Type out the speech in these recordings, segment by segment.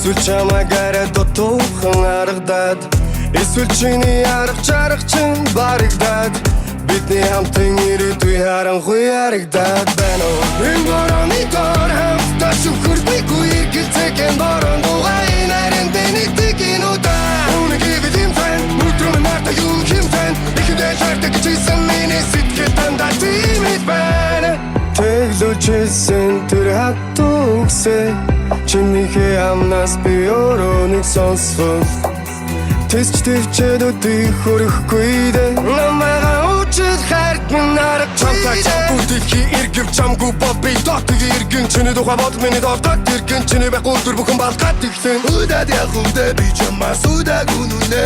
Эсвэл чамайг арай дутуухан аргадаад, эсвэл чиний арга чарга чинь барагдаад, бидний хамтын ирээдүй харанхуй харагдаад байна уу? Энэ борооны дор хамтдаа шүхэрдэггүй эргэлзээхэн борон дугай нарийн дэний тгинүүдээ. Үнэ гэвэл юм фэн, өдрөө минь надад юу хэмтэн. Ихэндээ хайртай гэж хэлсэн миний сэтгэл дандаа тийм л байна. Тэглүүлжсэн тэр хатуу үгсээ чинийхээ амнаас би өөрөө нэг сонсгол. Тэсч твчээд өдий хөрөхгүй дээ. Намайга уучлах хайрт минь арга. Чамтай чамгүй дэлхий эргэв, чамгүй бол би дотыг эргэн. Чиний тухай бодол миний толгойд тэргэн. Чиний байхгүй өдөр бүхэн балгаад ихлэн. Удаад явах үедээ би чамаас удааг үнэнэ.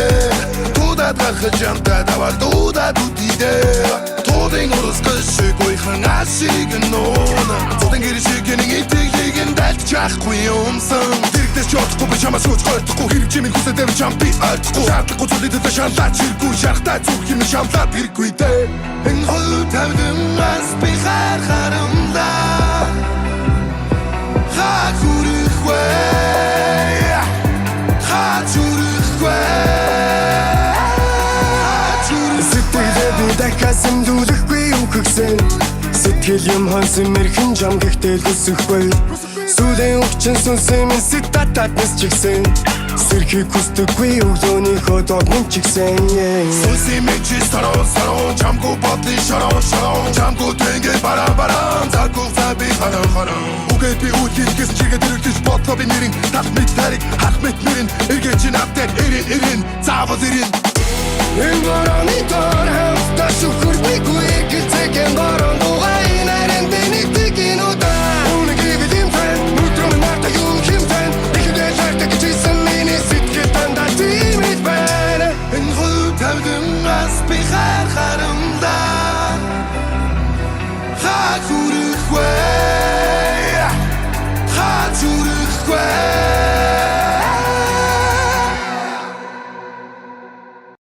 Туудаад гарахад чамтай даваад дуудаад үдидэ. Туудын урсгал шиг уйхан ашиг нууна. Цудын гэр шиг нэг итгэлийг нь дайлтчихгүй юмсан. Дэрэгдээс чадахгүй, би чамаас юуч гойтохгүй. Хэрэг чимээ хүсээд байвал чам би ойлгохгүй. Шаардлагагүй зүйлийн төлөө шаналлаач хэрэггүй. Шарахтай зүрх юм шамлаад хэрэггүй дээ. Энэ хувь тавьдангаас би хар харамлаа. Хаа хүрэх вэ? Хаа хүрэх вэ? Хаа хүрэх? Сэтгэлээ би дахиад сэмлүүлэхгүй үхэгсэн. Сэтгэл юм хонсон мэрхэн жам, гэхдээ л хүсэхгүй. Сүлийн өвчин сүнсэн минь сэтатат нисчихсэн. Сэрхийг хүсдэггүй өглөөнийхөө доод минь ч гисэн. Сүнсийн минь чи сарон сарон. Чамгүй бодлын шорон шорон. Чамгүй тэнгээ баран баран. Заггүй за би харан харан. Үгээд би үл хийхээс чигээд ирэлтэж бодлоо би нэрин. Тал мэт тариг харах мэт нэрин. Эргээ чи над дээр ирэн ирэн. Заавал ирэн. Энэ борооны дор